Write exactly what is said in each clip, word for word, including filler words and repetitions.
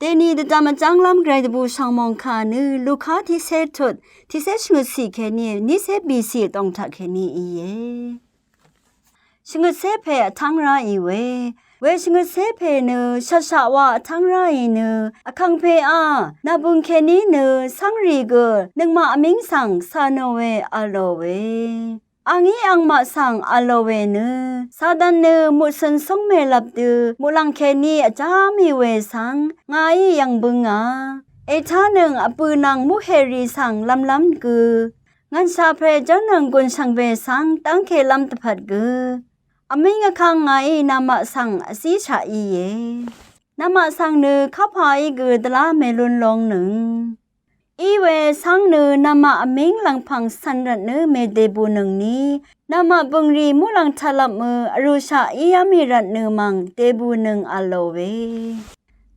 Dèní dvdvm vjv́nglv́m gvray dvbù shv̀ngmòng kà nø Luka tiqcé tut, tiqcé shvngøtcì kèní, niqcé bìcì vdòng taq kèní íe. Shvngøtcé pè vtv́ng ráì we. We shvngøtcé pè nø shvtshaq wa vtv́ng ráì nø, vkàngpèá, nà bø̀ng kèní nø cv́ngrì gø nøngmaq vmíng svng cà nò we v̄lò we. Angí angmaq svng v̄lò we nø, Satan nø muqcø̀n cúngmè lvp dø muqlàng kèní vjá mì we svng, ngàí yv̀ng bø̄ngà. Ètánøng vbø̀ nvng muqhèrì svng lv̄mlv́m gø, ngv̀nshà pè jv́rnøng gùn shv̀ngbè svng dv́ngkèlv́m dvpvt gø, vmíng vkvng ngàí namaq svng vzíshaq íe. Namaq svng nø kapà í gø dvlá mèlun longnøng. Iwe svng nø namaq vmíng lv̀ngpv̀ng cv̀n rvtnø mèdèbùnøngni, namaq bø̀ngrì muqlàng taqlvpmø vrùshaq íá mì rvtnø mv̀ng dèbùnøng v̄lò we.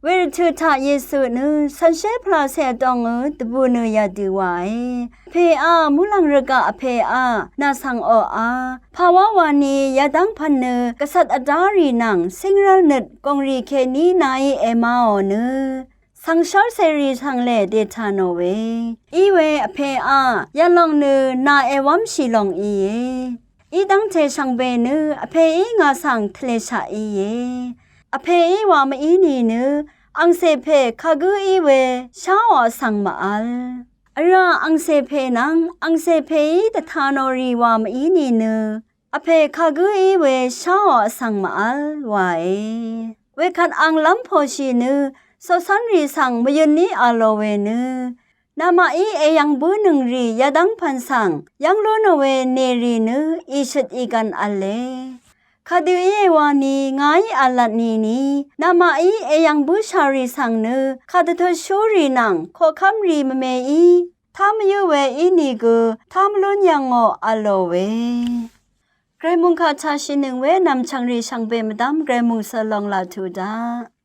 Wervtø̀ taq Yesu nø shànshér pvlacè vdòngø dvbù nø yadø wàe. Vpèá, muqlàng rvgaq vpèá, nà svng oqá, pàwá wani yadv́ng pvn nø gvcvt vdá rì nvng cíngrv́l nøt gòngrì kèní nàí èmaò nø, svngshv́r cèrì svng lè dètà nò we. Iwe vpèá, yalòng nø nà èwv́mshì lòng íe. Í dv́ngte shvngbe nø vpèí ngà svng tvlèshaq íe. Vpèí wà mv-í nìnø, angcè pè kagǿ í we sháò vsvng mv-vl. Vrá angcè pè nvng angcè pèí dvtà nò rì wà mv-í nìnø, vpè kagǿ í we sháò vsvng mv-vl wae. Wekvt ang lv́m pòshì nø, coqcv́nrì svng mvyø̀n í v̄lò we nø, namaqí èyv̀ng bǿnøng rì yadv́ng pv̀n svng yv́ng lú nò we nèrì nø ìshøt ìgv̀n v̄le. Kadø íe wani ngàí v̄lvt nìni, namaqí èyv̀ng bǿshà rì svng nø, kàdvtutshúrì nvng koqkv́mrì mvmeí tá mvyǿ we ínìgø, tá mvlún yv̀ngò v̄lò we. Gvray mòngkà taqshìnøng we nv̀mchv̀ngrì shvngbe mvdv́m gvray mòngsø long laq tuq daq.